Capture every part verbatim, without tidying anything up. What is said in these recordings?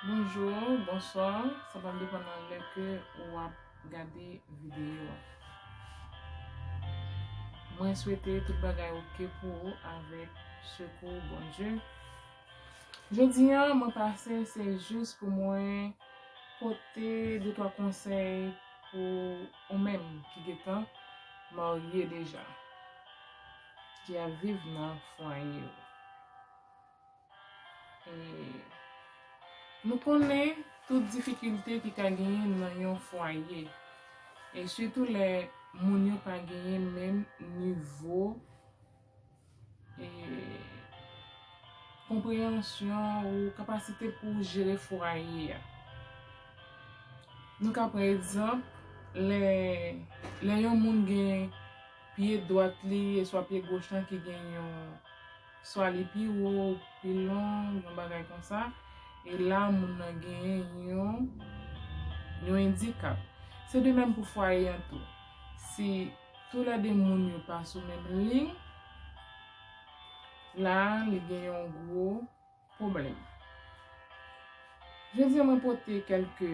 Bonjou, bonswa, sa pral depann nan lè ke w ap gade videyo a. Mwen swete tout bagay oke pou ou avèk sekou Bondye. Jodi a, mwen pase se jis pou mwen pote de twa konsèy pou ou menm ki gentan marye deja, ki ap viv nan fwaye w. E nou konnen tout difikilte ki ka genyen nan yon fwaye, e sitou lè moun yo pa genyen menm nivo e konpreyansyon ou kapasite pou jere fwaye a. Nou ka pran egzanp, lè, lè yon moun gen pye dwat li e swa pye goch lan ki gen yon, swa li pi wo, pi long, yon bagay konsa, e la moun nan genyen yon, yon endikap. Se de menm pou fwaye an tou. Si toulède moun yo pa sou menm liy, la li gen yon gwo pwoblèm. Jodi a mwen pote kèlke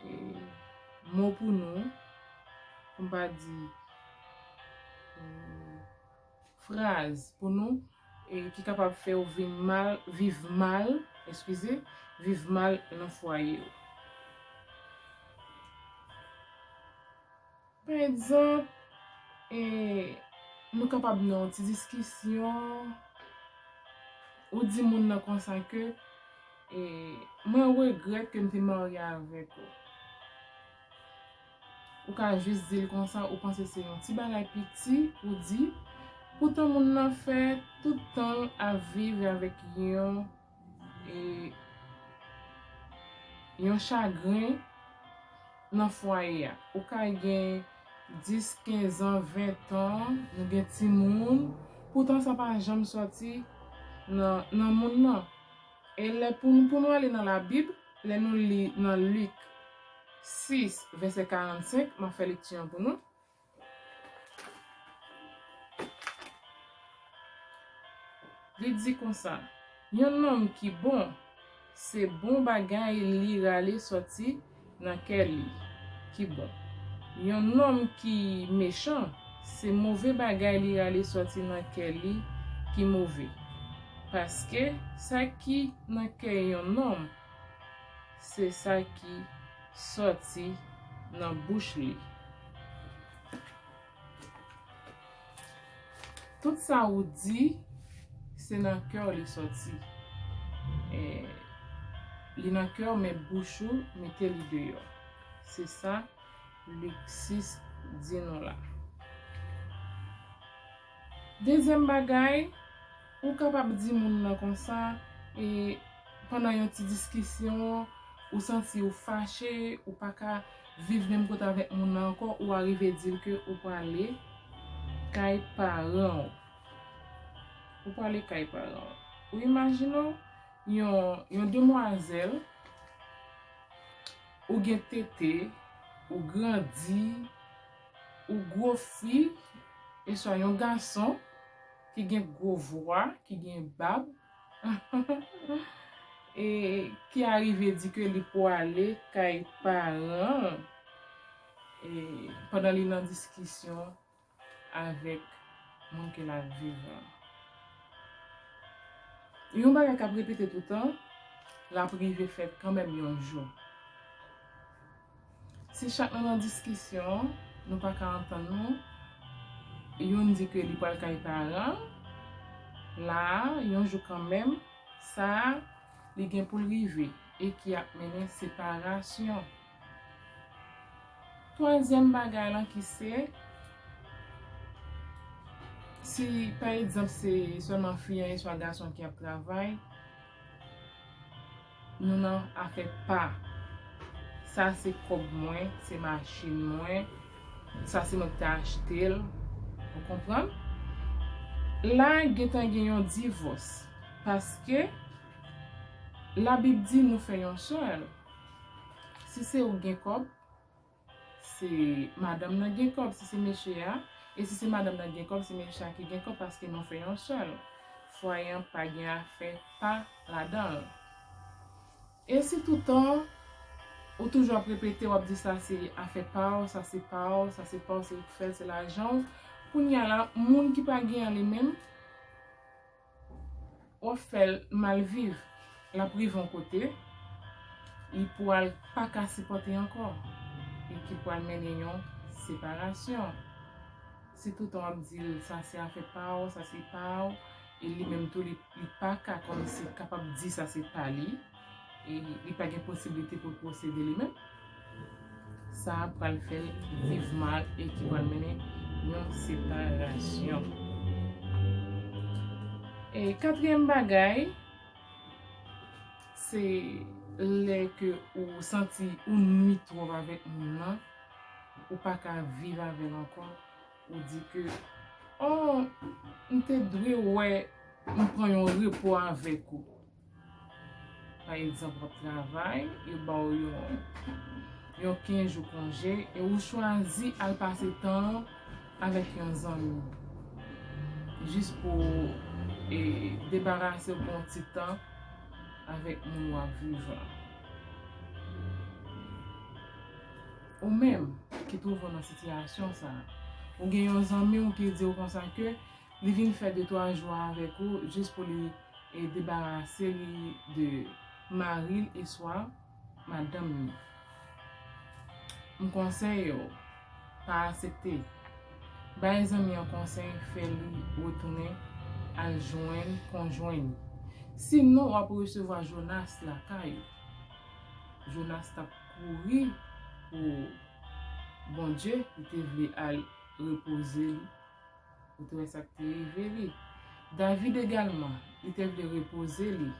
e, mo pou nou, pou m pa di e, fraz pou nou e, ki kapab fè w vin mal, viv mal, eskize, viv mal nan fwaye w. Pa egzanp, e, nou kapab nan yon ti diskisyon, ou di moun nan konsa ke, e, mwen regrèt ke m te marye avèk ou. Ou ka jis di l konsa, ou panse se yon ti bagay piti ou di, poutan moun nan fè tout tan l ap viv avèk yon e, yon chagren nan fwaye a. Ou ka gen dis, kenz an, ven an, nou gen timoun, poutan sa pa janm sòti nan, nan moun nan. E lè pou nou, pou nou ale nan Labib, lè nou li nan Lik sis, vèsè karannsenk, m ap fè lekti an pou nou. Li di konsa, yon nonm ki bon, se bon bagay li rale sòti nan kè li ki bon. Yon nonm ki mechan, se move bagay li rale sòti nan kè li ki move. Paske sa ki nan kè yon nonm, se sa ki sòti nan bouch li. Tout sa ou di, se nan kè w li sòti. E, li nan kè w, men bouch ou mete li deyò. Se sa Lik sis di nou la. Dezyèm bagay, ou kapab di moun nan konsa, e, pandan yon ti diskisyon, ou santi ou fache, ou pa ka viv menm kote avèk moun nan ankò, ou arive di l ke ou prale kay paran w. Ou prale kay paran w. Ou imajine w yon, yon demwazèl, ou gen tete, ou grandi, ou gwo fi, e swa yon gason ki gen gwo vwa, ki gen bab, e ki arive di ke li pwale kay paran, e pandan li nan diskisyon avèk moun ke l ap viv lan. Yon bagay k ap repete toutan, l ap rive fèt kanmenm yon jou. Si chak nou nan diskisyon, nou pa ka antann nou, youn di ke li pral kay paran l, la a, yon jou kanmenm, sa a, li gen pou l rive e ki ap mennen separasyon. Twazyèm bagay lan ki se, si pa egzanp se sèlman fi an e swa gason ki ap travay, Nou nan afè pa. Sa se kòb mwen, se machin mwen, sa se mwen ki te achte l. Ou konprann? La gentan gen yon divòs. Paske Labib di nou fè yon sèl. Si se ou gen kòb, se madanm nan gen kòb, si se mesye a. E si se madanm nan gen kòb, se mesye a ki gen kòb, paske nou fè yon sèl. Fwaye an pa gen afè pa ladan l. E si toutan ou toujou ap repete, w ap di sa se afè pa w, sa se pa w, sa se pa w, se ou k fè l, se lajan w. Kounye a la, moun ki pa gen an li menm, w ap fè l mal viv. L ap rive yon kote, li pral pa ka sipòte ankò, e ki pral mennen yon separasyon. Si toutan w ap di l, sa se afè pa w, sa se pa w, e li menm tou, li, li pa ka kòmsi kapab di sa se pa li, e li pa gen posiblite pou l posede li menm, sa pral fè l viv mal e ki pral mennen yon separasyon. E katriyèm bagay, se lè ke ou santi ou nwi twòp avèk moun nan, ou pa ka viv avè l ankò, ou di ke, oh, m te dwe wè m pran yon repo avèk ou. Pa egzanp, w ap travay, yo ba w yon, yon kenz jou konje, e ou chwazi al pase tan an avèk yon zanmi. Jis pou, e, debarase w pou yon ti tan avèk moun w ap viv la. Ou menm ki twouve w nan sitiyasyon sa a, ou gen yon zanmi w ki di w konsa ke li vin fè de twa jou avèk ou jis pou li, e, debarase li de mari l e swa madanm li. M konseye w, pa aksepte. Bay zanmi an konsèy, fè li retounen al jwenn konjwen li. Sinon, w ap resevwa Jonas lakay ou. Jonas t ap kouri pou Bondye, li te vle al repoze li. Ou te wè sa k te rive li. David egalman, li te vle repoze li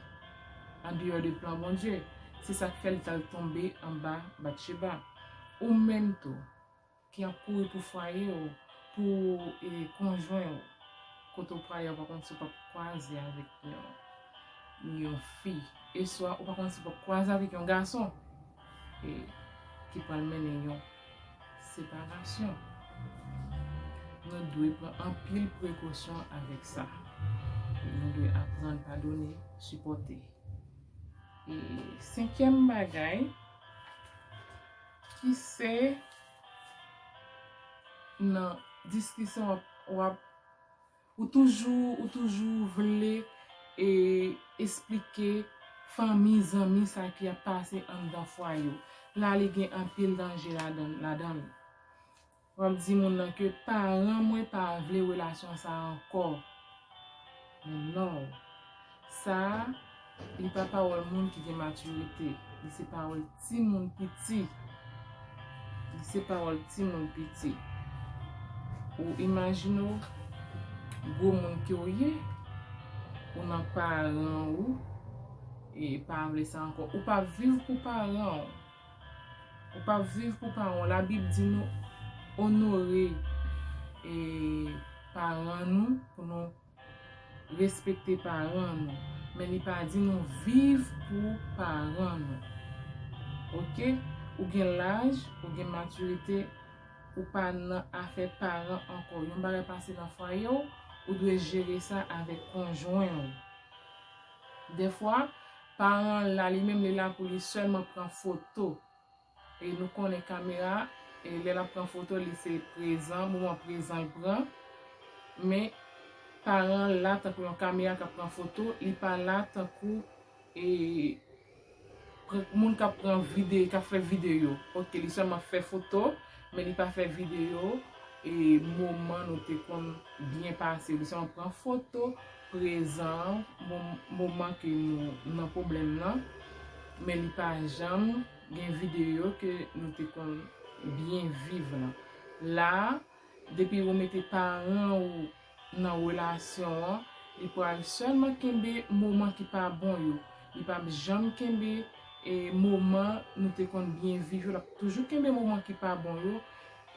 andeyò de plan Bondye. Se sa k fè l t al tonbe anba Batcheba. Ou menm tou, ki ap kouri pou fwaye w, pou, e, konjwen w, kote w prale a, ou pa konn si w p ap kwaze avèk yon, yon fi. E swa ou pa konn si w p ap kwaze avèk yon gason, e, ki pral mennen yon separasyon. Nou dwe pran anpil prekosyon avèk sa. Nou dwe aprann padone, sipòte. E senkyèm bagay, ki se nan diskisyon w ap, w ap, ou toujou, ou toujou vle, e, esplike fanmi, zanmi, sa ki ap pase anndan fwaye w. La, li gen anpil danje ladan, ladan l. W ap di moun nan ke paran mwen pa vle relasyon sa a ankò. Men non. Sa a, li pa pawòl moun ki gen matirite. Li se pawòl timoun piti. Li se pawòl timoun piti. Ou imajine w, gwo moun ke w ye, ou nan paran ou, e pa vle sa ankò. Ou pa viv pou paran w. Ou pa viv pou paran w. Labib di nou onore, e, paran nou, pou nou respekte paran nou. Men li pa di nou viv pou paran nou. Oke? Ou gen laj, ou gen matirite, ou pa nan afè paran ankò. Yon bagay pase nan fwaye w, ou dwe jere sa avèk konjwen w. Dèfwa, paran la, li menm, li la pou li sèlman pran foto. E nou konnen kamera, e lè l ap pran foto, li se prezan, moman prezan l pran. Men, paran la tankou yon kamera k ap pran foto, li pa la tankou, e, pran, moun k ap pran vide-, k ap fè videyo. Oke, li sèlman fè foto, men li pa fè videyo, e, moman nou te konn byen pase. Li sèlman pran foto prezan an, mo-, moman ke nou nan pwoblèm nan, men li pa janm gen videyo ke nou te konn byen viv lan. La a, depi ou mete paran ou nan relasyon an, li pral sèlman kenbe moman ki pa bon yo. Li p ap janm kenbe e moman nou te konn byen viv yo, l ap toujou kenbe moman ki pa bon yo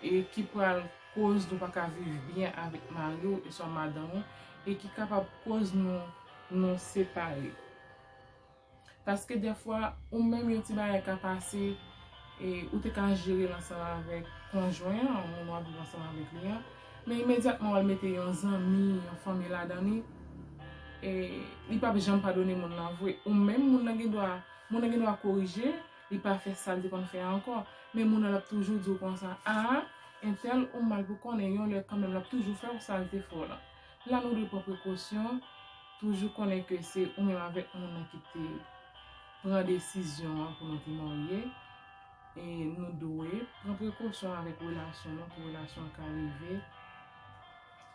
e ki pral koz nou pa ka viv byen avèk mari w oswa madanm ou e ki kapab koz nou nou separe. Paske dèfwa, ou menm yon ti bagay ka pase, e ou te ka jere l ansanm avèk konjwen an, moun w ap viv ansanm avèk li an, men imedyatman w al mete yon zanmi, yon fanmi ladan li, e li p ap janm padone moun nan vre. Ou menm, moun nan gen dwa, moun nan gen dwa korije, li pa fè sa l te konn fè a ankò. Men moun nan l ap toujou di w konsa, a, entèl ou mal pou konnen, yon lè kanmenm l ap toujou fè w sa l te fè w lan. La nou dwe pran prekosyon, toujou konnen ke se ou menm avèk moun nan ki te pran desizyon an pou nou te marye. E nou dwe pran prekosyon avèk relasyon nou pou relasyon an ka rive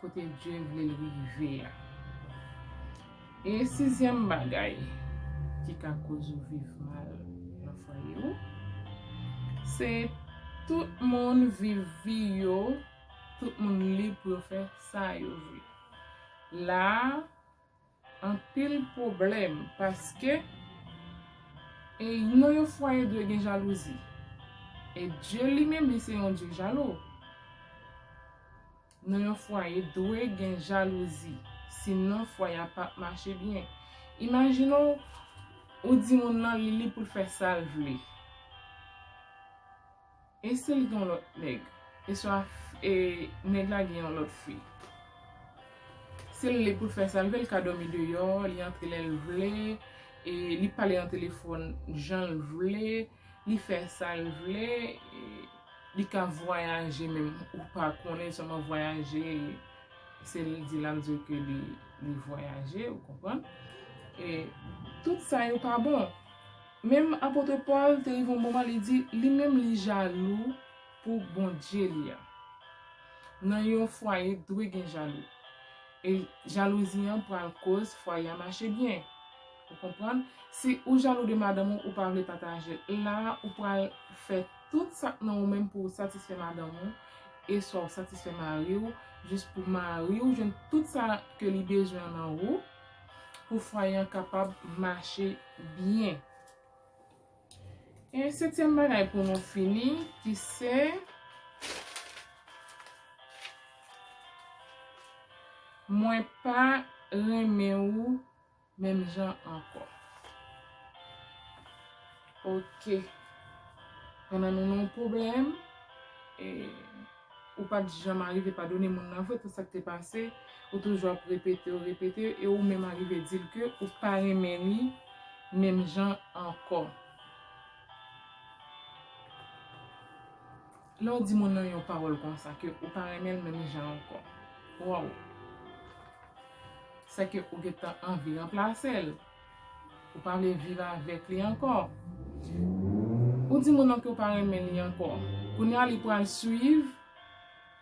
kote Dye vle l rive a. E sizyèm bagay ki ka koz ou viv mal nan fwaye ou, se tout moun viv vi yo, tout moun lib pou yo fè sa yo vle. La a, anpil pwoblèm, paske e nan yon fwaye dwe gen jalouzi. E Dye li menm, li se yon Dye jalou. Nan yon fwaye dwe gen jalouzi, sinon fwaye a p ap mache byen. Imajine w, ou di moun nan li lib pou l fè sa l vle. E si l gen yon lòt nèg? E swa e nèg la gen yon lòt fi? Si l lib pou l fè sa l vle, l ka dòmi deyò, li antre lè l vle, e li pale nan telefòn jan l vle, li fè sa l vle, e li ka vwayaje menm, ou pa konnen, sèlman vwayaje, se l di l ap di w ke li, li vwayaje, ou konprann? E tout sa yo pa bon. Menm apot Pòl te rive yon moman, li di, li menm li jalou pou Bondye li a. Nan yon fwaye, dwe gen jalou. E jalouzi an pral koz fwaye a mache byen. Ou konprann? Si ou jalou de madanm ou, ou pa vle pataje l, la a, ou pral fè tout sa k nan ou menm pou w satisfè madanm ou, e swa w satisfè mari w, jis pou mari w jwenn tout sa ke li bezwen nan ou, pou fwaye an kapab mache byen. E setyèm bagay pou nou fini, ki se, mwen pa renmen ou menm jan ankò. Ok. Pandan nou nan yon pwoblèm, e ou pa t janm arive padone moun nan vre, tout sa k te pase, ou toujou ap repete, ou repete, e ou menm arive di l ke ou pa renmen li menm jan ankò. Lè w di moun nan yon pawòl konsa, ke ou pa renmen l menm jan ankò, waw! Sèke ou gentan anvi ranplase l. Ou pa vle viv avèk li ankò. Ou di moun nan ke w pa renmen li ankò. Kounye a, li pral swiv,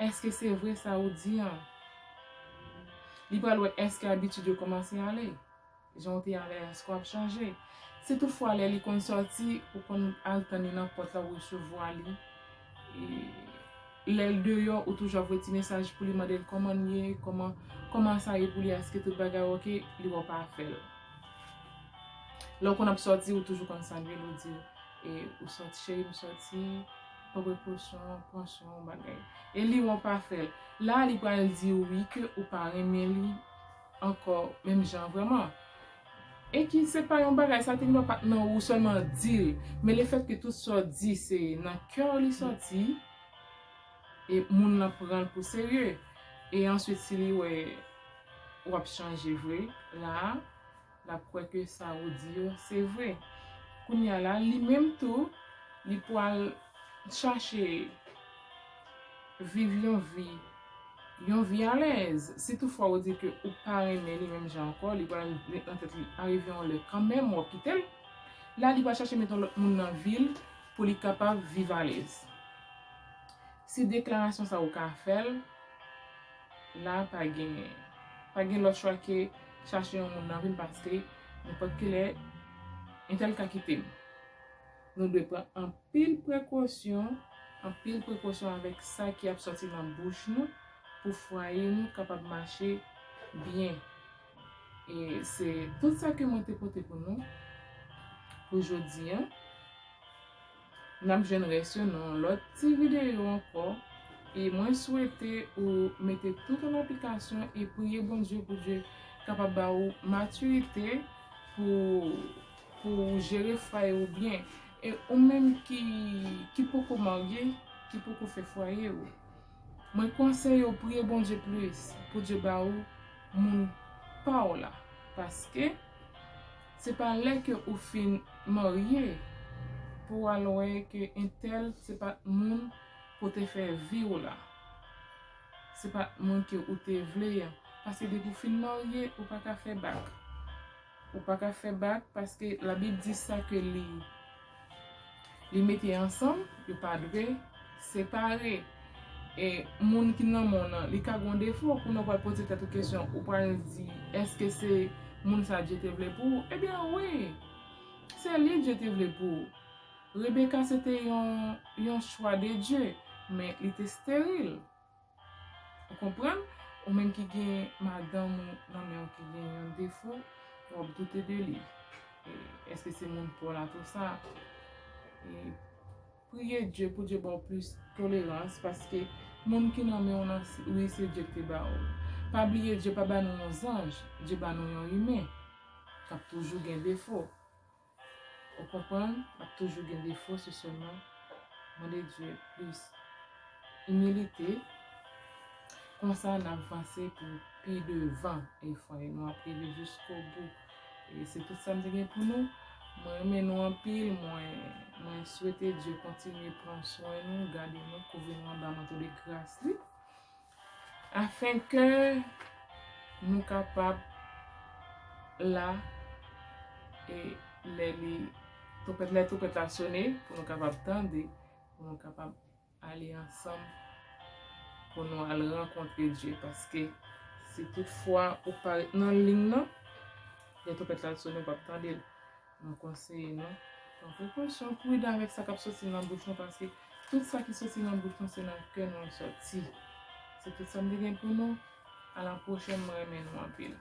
èske se vre sa ou di an? Li pral wè èske abitid yo kòmanse ale. Jan w te ye a, èske w ap chanje? Si toutfwa lè li konn sòti, ou konn al tann li nan pòt la, ou resevwa li. E lè l deyò, ou toujou ap voye ti mesaj pou li, mande l kòman l ye, kòman, kòman sa ye pou li, èske tout bagay ok, li wè w pa fè l. Lè w konn ap sòti, ou toujou konn salye l, ou di, e, ou sòti, cheri, m sòti, pran prekosyon, pran swen w, bagay. E li wè w pa fè l. La, li pral di w wi ke ou pa renmen li ankò menm jan vrèman. E ki se pa yon bagay, sa te gen dwa pa t nan ou sèlman di l. Men lefètke tout sa w di, se nan kè w li sòti, e moun nan pran l pou serye. E answit, si li wè w ap chanje vre, la a, l ap kwè ke sa ou di yo, se vre. Kounye a la, li menm tou, li pral chache viv yon vi, yon vi alèz. Si toutfwa ou di ke ou pa renmen li menm jan ankò, li pral met nan tèt li, arive yon lè kanmenm, w ap kite l. La, li pral chache met yon lòt moun nan vi l pou li kapab viv alèz. Si deklarasyon sa ou ka fè l, la pa gen, pa gen lòt chwa ke chache yon moun nan vi m, paske nenpòt ki lè, entèl ka kite m. Nou dwe pran anpil prekosyon, anpil prekosyon avèk sa ki ap sòti nan bouch nou pou fwaye nou kapab mache byen. E se tout sa ke mwen te pote pou nou. pou jodi a. N ap jwenn rès yo nan yon lòt ti videyo ankò. E mwen swete ou mete tout an aplikasyon e priye Bondye pou Dye kapab ba ou matirite pou, pou jere fwaye ou byen. E ou menm ki, ki poko marye, ki poko fè fwaye ou, mwen konseye w priye Bondye plis pou Dye ba ou moun pa w la. Paske se pa lè ke ou fin marye pou w al wè ke entèl se pa t moun pou te fè vi w la. Se pa t moun ke ou te vle a. Paske depi w fin marye, ou pa ka fè bak. Ou pa ka fè bak paske Labib di sa ke li, li mete ansanm, yo pa dwe separe. E moun ki nan men w nan, li ka gen yon defo, kounye w pral poze tèt ou kesyon, ou pral di, èske se moun sa Dye te vle pou ou? Ebyen, wi, se li Dye te vle pou ou. Rebeka se te yon, yon chwa de Dye, men li te esteril. Ou konprann? Ou menm ki gen madanm ou nan men w ki gen yon defo, w ap doute de li. E, èske se moun pa w la tou sa? E, priye Dye pou Dye ba w plis tolerans, paske moun ki nan men w nan, wi, se Dye ki te ba w. Pa bliye, Dye pa ba nou yon zanj, Dye ba nou yon imen k ap toujou gen defo. Ou konprann? Ap toujou gen defo, se sèlman mande Dye plis imilite. Konsa, n ap vanse pou pi devan e fwaye nou ap rive jiskobou. E se tout sa m te gen pou nou. Mwen renmen nou anpil. Mwen, mwen swete Dye kontinye pran swen nou, gade nou, kouvri nou anba manto de gras li. Afenke nou kapab la, e lè li, twonpèt, lè twonpèt la sone, pou nou kapab tande, pou nou kapab ale ansanm, pou nou al rankontre Dye. Paske si tout fwa ou pa ret nan liy nan, lè twonpèt la sone, ou p ap tande l. Mwen konseye nou pran prekosyon, pridan avèk sa k ap soti nan bouch nou, paske tout sa ki soti nan bouch nou, se nan kè nou l soti. Se tout sa m te gen pou nou. A la pwochèn, mwen renmen nou anpil.